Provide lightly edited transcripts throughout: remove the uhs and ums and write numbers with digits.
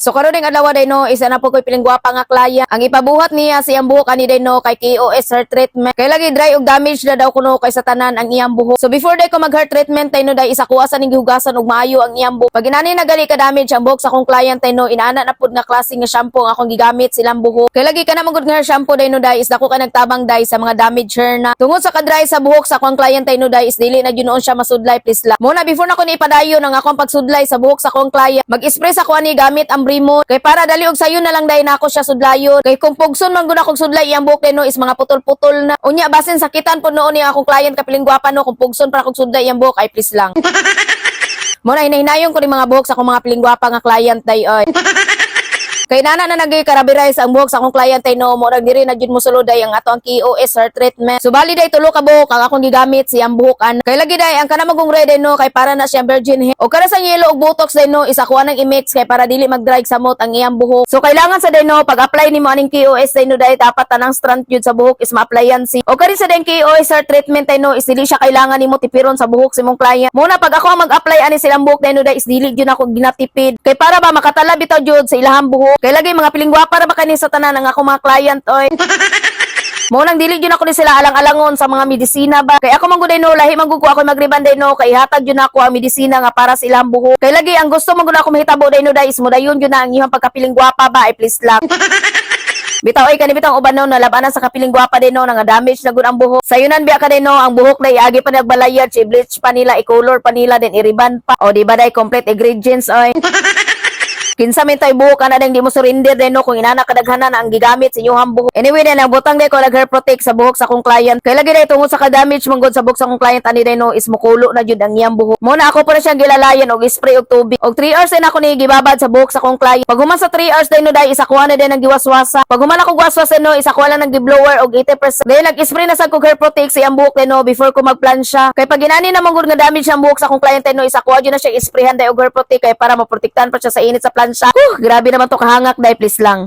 So karon ning adlaw day no, isa na po ko'y piling gwapa nga client. Ang ipabuhat niya sa iyang buhok ani day no kay KOS hair treatment. Kay lagi dry ug damage na daw kuno kay sa tanan ang iyang buhok. So before day ko mag hair treatment tay no day, isa kuha sa ning gihugasan og maayo ang iyang buhok. Pag inani na gali ka damage ang buhok sa akong client tay no, inaana na pud nga klase nga shampoo ang akong gigamit silang buhok. Kay lagi kana man gud nga hair shampoo day no day is dako ka nagtabang day sa mga damage hair na. Tungod sa ka-dry sa buhok sa akong client tay no day is dili na jud noon siya masudlay, please lang. Muna before na ko ni ipadayon ang akong pagsudlay sa buhok sa akong client, mag-spray sa ko ani gamit ang Brimo kay para dali og sayo na lang day nako siya sudlayon. Kay kung pugson man gud akong sudlay iyang buhok day no is mga putol-putol na. Unya basin sakitan po noon niya akong client kapiling gwapa no kung pugson para akong sudlay iyang buhok ay please lang. Muna hinahinayon ko ni mga buhok sa akong mga piling gwapa nga client day oy. Kay nana na nagay karabirize ang buhok sa akong client ay no, murag diri na jud mo sulod ay ang ato ang KOS hair treatment. So bali day tulo ka buhok ang akong gigamit siyang buhok an. Kay lagi day ang kana magong red day no kay para na siyang virgin hair. O kana sa yellow ug botox day no isa kuha nang i-mix kay para dili mag-dry samot ang iyang buhok. So kailangan sa day no pag apply nimo aning KOS day no day dapat tanang strand jud sa buhok is ma-applyan si. O kani sa day KOS hair treatment day no is dili siya kailangan nimo tipiron sa buhok sa imong client. Muna pag ako ang mag-apply ani silang buhok day no day is dili jud ako ginatipid. Kay para ba makatala bitaw jud sa ilahang buhok. Kay lagi mga piling gwapa ra ba kani sa tanan ang akong mga client oy. Mo nang dili jud ako ni sila alang-alangon sa mga medisina ba. Kay ako man gud no lahi man gud ko ako magriban day no kay ihatag jud nako ang medisina nga para sa ilang buhok. Kay lagi ang gusto man gud ako mahitabo day no day is modayon jud na ang imong pagkapiling gwapa ba ay please lang. Bitaw ay kani bitang uban no nalabanan sa kapiling gwapa din no nga damage na gud ang buhok. Sayunan biya ka din no ang buhok na iagi pa nagbalayad, i-bleach pa nila, i-color pa nila, then i-ribbon pa. O di ba day complete ingredients oy. Kinsa man tay buhok ana ding di mo surrender din no kung inana kadaghanan ang gigamit sa inyong buhok. Anyway din ang butang day ko nag hair protect sa buhok sa akong client. Kay lagi day tungod sa ka-damage man gud sa buhok sa akong client ani day no is mukulo na jud ang iyang buhok. Mo na ako pa na siyang gilalayan og spray og tubig. Og 3 hours din ako ni gibabad sa buhok sa akong client. Pag human sa 3 hours day no day isa kuha na din ang giwaswasa. Pag human ako gwaswas no isa kuha lang ng giblower og 80%. Then nag-spray na sad kog hair protect sa iyang buhok day no before ko magplansya. Kay pag inani na man gud nga damage ang buhok sa akong client day no isa kuha jud na siya isprayhan day og hair protect kay para maprotektahan pa siya sa init sa plansya. Huh, grabe naman to kahangak day, please lang.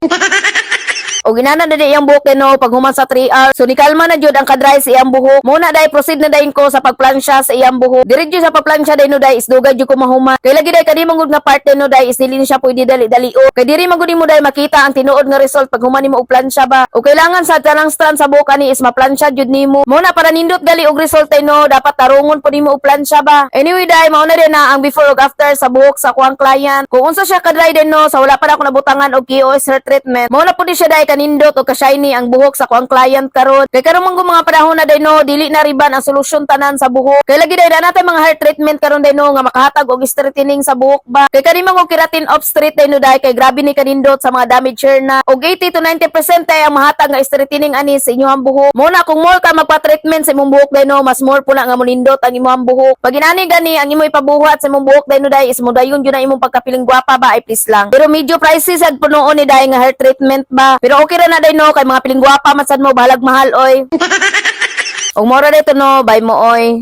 O ginana na di iyang buhok no pag human sa 3 hours. So nikalma na jud ang kadry sa iyang buhok. Muna day proceed na dayon ko sa pagplansya sa iyang buhok. Diretso sa pagplansya day no day is dugay jud ko mahuman. Kay lagi day kani man gud nga part day no day is dili ni siya pwede dali-dali o. Kay diri man gud nimo day makita ang tinuod nga result pag human nimo og plansya ba. O kailangan sa tanang strand sa buhok ani is maplansya jud nimo. Muna para nindot gali og result day no dapat tarungon po nimo og plansya ba. Anyway day mao na din na ang before ug after sa buhok sa kuang client. Kung unsa siya ka-dry din no sa wala pa na ako nabutangan og KOS hair treatment. Mao na pud ni siya day kanindot o ka-shiny ang buhok sa kuang client karon. Kay karon man mga panahon na day no dili na riban ang solusyon tanan sa buhok. Kay lagi day na natay mga hair treatment karon day no nga makahatag og straightening sa buhok ba. Kay kani man og keratin off straight day no day kay grabe ni kanindot sa mga damage hair na. Og 80 to 90% ay ang mahatag nga straightening ani sa inyong buhok. Mo na kung more ka magpa-treatment sa imong buhok day no mas more po na nga monindot ang imong buhok. Pag inani gani ang imo ipabuhat sa imong buhok day no day is modayon jud na imong pagkapiling gwapa ba ay please lang. Pero medyo pricey sad po noon ni day nga hair treatment ba. Pero okay ra na day no kay mga piling gwapa man sad mo bahalag mahal oy. Ug mora dito no, bye mo oy.